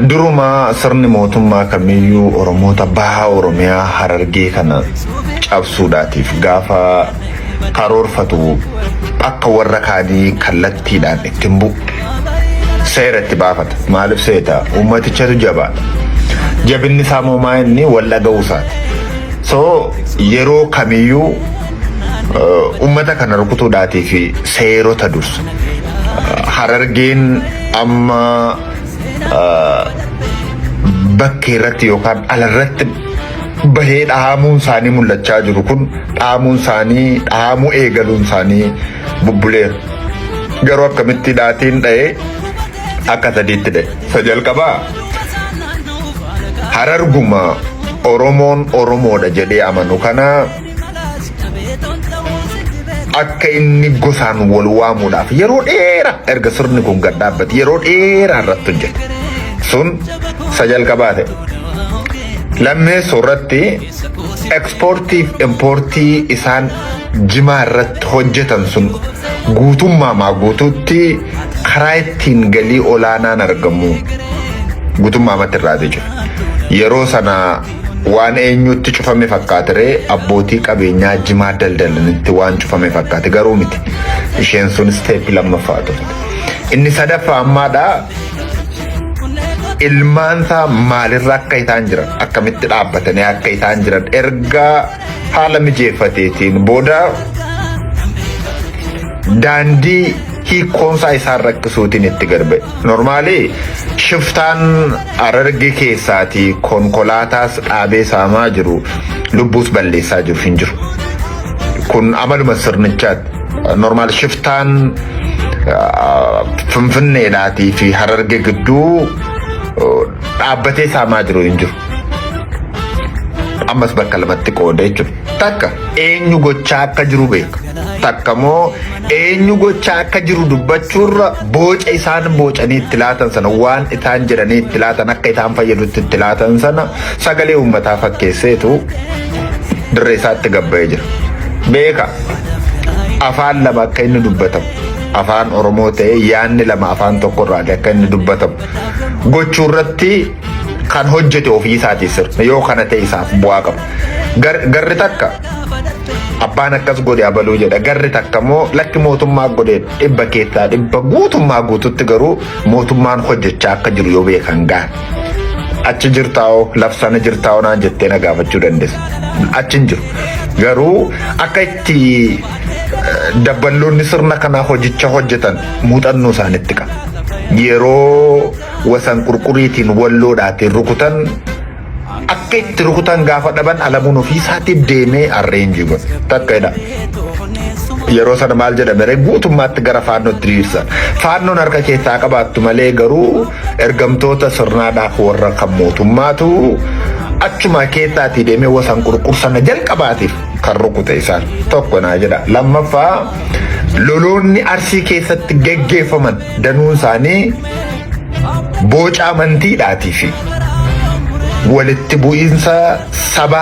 Duruma sirni mootummaa kamiyyuu Oromoota baha Oromiyaa Harargee kana cabsuudhaatiif gaafa karoorfatu akka warra kaanii kallattiidhaan itti hin bu'u. Seera itti baafata. Maaliif seeta? Uummatichatu jabaadha. Jabinni isaa immoo maa inni wal dhaga'uu isaati. So yeroo kamiyyuu uummata kana rukutuudhaatii fi seerota dursa. Harargeen amma bakkee irratti yookaan alarratti bahee dhahamuun isaanii mul'achaa jiru kun dhahamuun isaanii dhahamuu eegaluun isaanii bubbuleera. Garuu akkamitti dhaatiin dha'ee akka sadiitti dha'e. Isa jalqabaa Hararguma Oromoon Oromoodha jedhee amanu kana akka inni gosaan wal waamuudhaaf yeroo dheeraa erga sirni kun gad dhaabbate yeroo dheeraa irratti hojjete. Sun isa jalqabaa ta'e. Lammeessoo irratti ekspoortii fi impoortii isaan jimaa irratti hojjetan sun guutummaa guutuutti karaa ittiin galii olaanaan argamu guutummaamatti irraa jira. Yeroo sana waan eenyutti cufame fakkaatiree abbootii qabeenyaa jimaa daldalanitti waan cufame fakkaate garuu miti. Isheen sun step lammaffaa turte. Inni sadaffaa ammaadhaa ilmaansaa maalirra akka isaan jiran akkamitti dhaabbatanii akka isaan jiran erga haala mijeeffateetiin booda daandii hiikkoonsaa isaan rakkisuutiin itti gad ba'e. Normally shiftaan Harargee keessaatii konkolaataas dhaabee saamaa jiru lubbuus balleessaa jiru hin jiru. Kun amaluma sirnichaati. Normal shiftaan Finfinneedhaatii fi Harargee gidduu dhaabbatee saamaa jiru hin jiru. Ammas bakka lamatti qooda jechuudha. Takka eenyu gochaa akka jiru beeka. Takka immoo eenyu gochaa akka jiru dubbachuurra booca isaan boocanii itti laatan sana waan isaan jedhanii itti laatan akka isaan fayyadutti itti laatan sana sagalee uummataa fakkeesseetu dirree isaatti gabba'ee jira. Beeka afaan lama akka inni dubbatamu afaan Oromoo ta'ee yaanni lama afaan tokko irraa akka inni dubbatamu gochuu irratti kan hojjete ofii isaatii sirna yoo kana ta'e isaaf bu'aa qaba. Garri takka abbaan akkas godhe abaluu jedha garri takka immoo lakki mootummaa godhe 100% guutummaa guututti garuu mootummaan hojjechaa akka jiru yoo beekan gaara. Achi jirtaa'oo lafsana jirtaa'oo naan jettee na gaafachuu dandeessa. Achi hin jiru. Garuu akka itti dabballoonni sirna kanaa hojicha hojjetan muuxannoo isaanitti qaba. Yeroo wasan qurquriitiin walloodhaatiin rukutan akka itti rukutan gaafa dhaban Alamuun ofii isaatiif deemee arrange godhe. Takka jedha. Yeroo sana maal jedhame ree guutummaatti gara faannootti diriirsan. Faannoon harka keessaa qabaattu malee garuu ergamtoota sirnaadhaaf warra kan mootummaatu achuma keessaatii deemee wasan qurqursana jalqabaatiif kan rukute isaan. Tokko naa jedha. Lammaffaa loloonni Arsii keessatti geggeeffaman danuun isaanii booca amantiidhaatii fi walitti bu'iinsa saba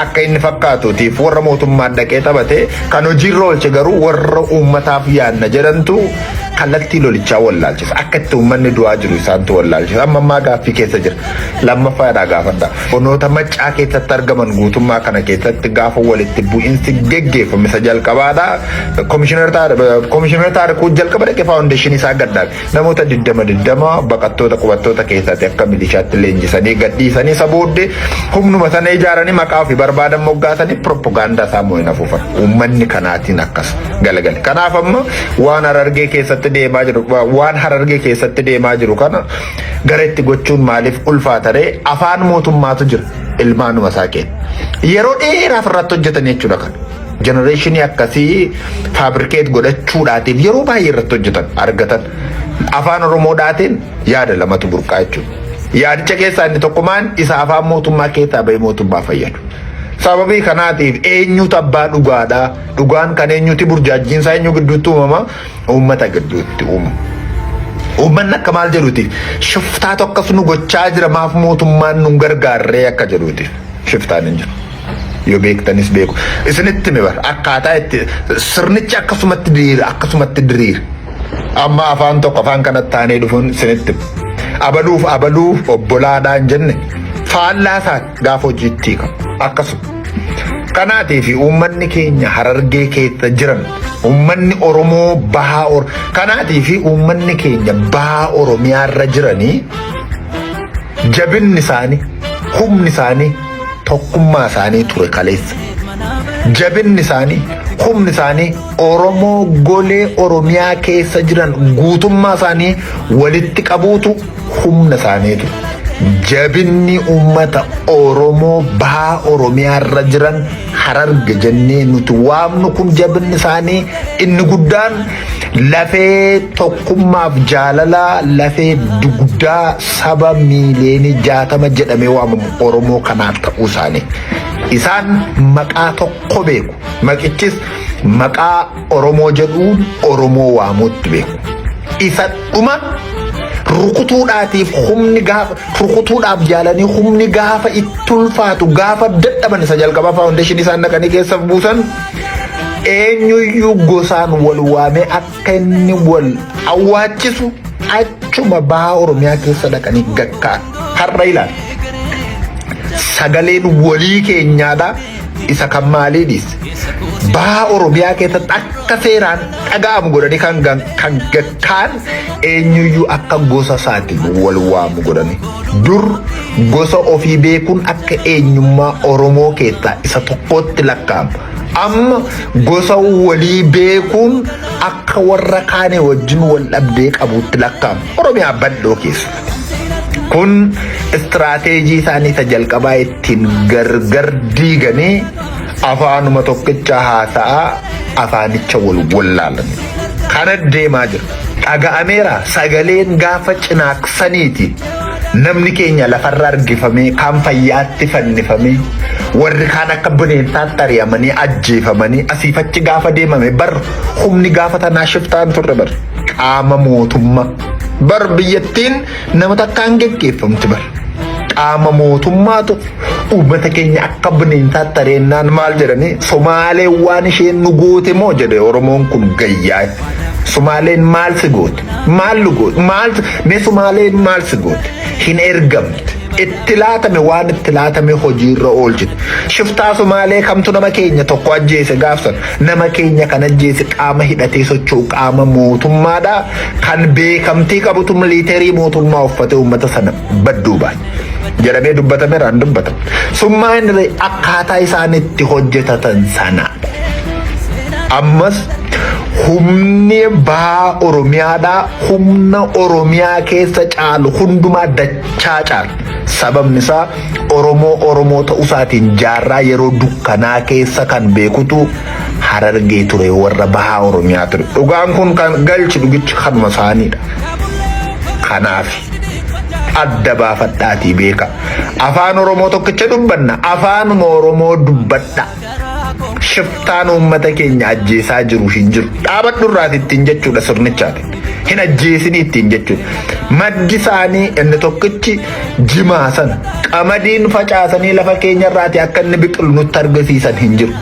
akka inni fakkaatuutiif warra mootummaan dhaqee taphate kan hojiirra oolche garuu warra uummataaf yaadna jedhantu kallattii lolichaa wallaalchisa. Akka itti uummanni du'aa jiru isaantu wallaalchisa. Amma ammaa gaaffii keessa jira. Lammaffaadhaa gaafadha. Onoota maccaa keessatti argaman guutummaa kana keessatti gaafa walitti bu'iinsi geggeeffame isa jalqabaadha. Komishinar Taarikuu jalqaba dhaqee foundation isaa gadhaabe. Namoota 20 20 baqattoota qubattoota keessaatti akka milishaatti leenjisanii gadhiisanii isa booddee humnuma sana ijaaranii maqaa ofii barbaadan moggaasanii propagaandaa isaa moo'in afuufan. Uummanni kanaatiin akkas galagale. Kanaaf amma waan Harargee keessatti deemaa jiru waan Harargee keessatti deemaa jiru kana gara itti gochuun maaliif ulfaataree afaan mootummaatu jira ilmaanuma isaa keessa. Yeroo dheeraaf irratti hojjetan jechuudha kana. Generation akkasii fabricate godhachuudhaatiif yeroo baay'ee irratti hojjetan argatan. Afaan Oromoodhaatiin yaada lamatu burqaa jechuudha. Yaadicha keessaa inni tokko maan isa afaan mootummaa keessaa bahee mootummaa fayyadu. Sababii kanaatiif eenyutu abbaa dhugaadhaa? Dhugaan kan eenyuti burjaajjiinsaa eenyu gidduutti uumama? Uummata gidduutti uumama. Uummanni akka maal jedhuutiif shiftaatu akkas nu gochaa jira maaf mootummaan nu gargaarree akka jedhuutiif shiftaan hin jiru. Yoo beektanis beeku. Isinitti hime bara akkaataa itti sirnichi akkasumatti diriira akkasumatti diriira. Amma afaan tokko afaan kanatti taanee dhufuun isinitti hime. Abaluuf abaluu obbolaadhaan jenne faallaa isaati gaafa hojiitti hiikamu akkasuma. Kanaatii fi uummanni keenya Harargee keessa jiran, uummanni Oromoo bahaa Or kanaatii fi uummanni keenya bahaa Oromiyaa irra jiranii jabinni isaanii, humni isaanii tokkummaa isaanii ture kaleessa. Jabinni isaanii, humni isaanii Oromoo golee Oromiyaa keessa jiran guutummaa isaanii walitti qabuutu humna isaanii ture. Jabinni uummata Oromoo bahaa Oromiyaa irra jiran, Hararge jennee nuti waamnu kun, jabinni isaanii inni guddaan lafee tokkummaaf jaalalaa, lafee dugdaa saba miiliyoonii 60 jedhamee waamamu Oromoo kanaa ta'uu isaanii. Isaan maqaa tokko beeku. Maqichis maqaa Oromoo jedhuun Oromoo waamuutti beeku. Isa dhuma rukutuudhaatiif humni gaafa rukutuudhaaf jaalanii, humni gaafa itti ulfaatu, gaafa dadhaban, isa jalqabaa foundationii isaan naqanii keessa buusan, eenyuyyuu gosaan wal waamee akka inni wal awwaachisu achuma bahaa Oromiyaa keessa dhaqanii gakkaan har'a ilaala. Sagaleen walii keenyaadha isa kan maalii dhiise. Bahaa Oromiyaa keessatti akka seeraan dhaga'amu godhanii kan gakkaan eenyuyyuu akka gosa isaatiin wal waamu godhanii. Dur gosa ofii beekuun akka eenyummaa Oromoo keessaa isa tokkotti lakkaa'ama. Amma gosa walii beekuun akka warra kaane wajjin wal dhabdee qabuutti lakkaa'ama. Oromiyaa bal'oo keessa. Kun istiraateejii isaanii isa jalqabaa ittiin gargar diiganii afaanuma tokkicha haasa'aa afaanicha wal wallaalan. Kana deemaa jira. Dhaga'ameera sagaleen gaafa cinaaksaniiti. Namni keenya lafarra argifamee, kaan fayyaatti fannifamee, warri kaan akka bineensaatti ari'amanii ajjeefamanii asiifachi gaafa deemame, bar humni gaafa tanaa shiftaan turre, bar qaama mootummaa. Bar biyyattiin nama takkaan geggeeffamti, bar. Qaama mootummaatu uummata keenya akka bineensaatti ari'annaan maal jedhanii, "Somaaleen waan isheen nu goote moo?" jedhe Oromoon kun gayyaa. Somaaleen maal si goote? Maal nu goote? Maal mee Somaaleen maal si goote? Hin ergamte. Itti laatame, waan itti laatame hojiirra oolchite. Shiftaa Somaalee kamtu nama keenya tokko ajjeese gaafsan? Nama keenya kan ajjeese qaama hidhatee socho'u, qaama mootummaadha. Kan beekamtii qabutu military mootummaa uffatee uummata sana badduu baate. Jedhamee dubbatameera, hin dubbatamu. Summaa inni akkaataa isaan itti hojjetatan sanaadha. Ammas humni bahaa Oromiyaadhaa humna Oromiyaa keessa caalu hundumaa dachaa caala. Sababni isaa Oromoo Oromoo ta'uu isaatiin jaarraa yeroo dukkanaa keessa kan beekutu Harargee ture, warra bahaa Oromiyaa ture. Dhugaan kun kan galchi dhugichi kanuma isaaniidha. Kanaaf adda baafadhaatii beeka. Afaan Oromoo tokkicha dubbanna. Afaanuma Oromoo dubbadha. Shiftaan uummata keenya ajjeesaa jiru hin jiru. Dhaabadhu irraati ittiin jechuudha sirnichaati. Hin ajjeesinii ittiin jechuudha. Maddi isaanii inni tokkichi jimaa sana, qamadiin facaasanii lafa keenya irraati akka inni biqilu nutti argisiisan hin jiru.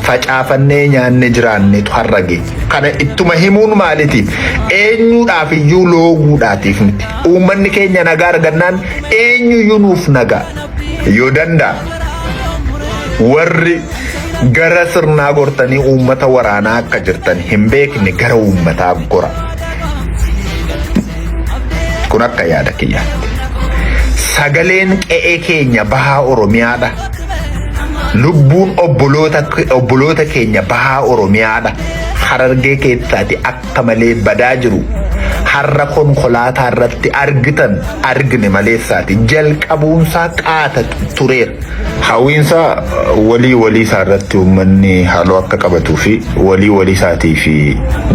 Facaafannee nyaanne jiraannetu har'a geenye. Kana ittuma himuun maaliitiif? Eenyuudhaaf iyyuu looguudhaatiif miti. Uummanni keenya nagaa argannaan eenyuyyuu nuuf nagaa. Yoo danda'a warri gara sirnaa gortanii uummata waraanaa akka jirtan hin beekne gara uummataa gora. Kun akka yaada kiyyaatti. Sagaleen qe'ee keenya bahaa Oromiyaadha. Lubbuun obboloota keenya bahaa Oromiyaadha. Harargee keessaati akka malee badaa jiru. Har'a konkolaataa irratti argitan argine maleessaati. Jalqabuunsaa qaata tureera. Hawwiinsaa walii walii isaa irratti uummanni haaloo akka qabatuu fi walii walii isaatii fi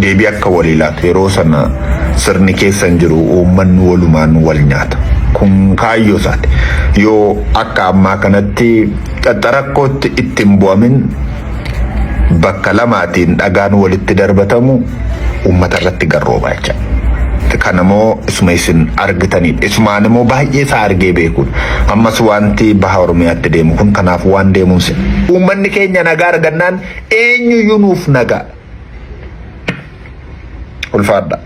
deebii akka walii laatu, yeroo sana sirni keessa hin jiru, uummanni walumaan wal nyaata. Kun kaayyoo isaati. Yoo akka ammaa kanatti xaxxarakkootti itti hin bu'amin, bakka lamaatiin dhagaan walitti darbatamu uummata irratti garroobaa jecha. Kanammoo isuma isin argitanidha. Isumaan immoo baay'ee isaa argee beekuudha. Ammas wanti baha Oromiyaatti deemu kun kanaaf waan deemuun sin. Uummanni keenya nagaa argannaan eenyuyyuu nuuf nagaa. Ulfaadha.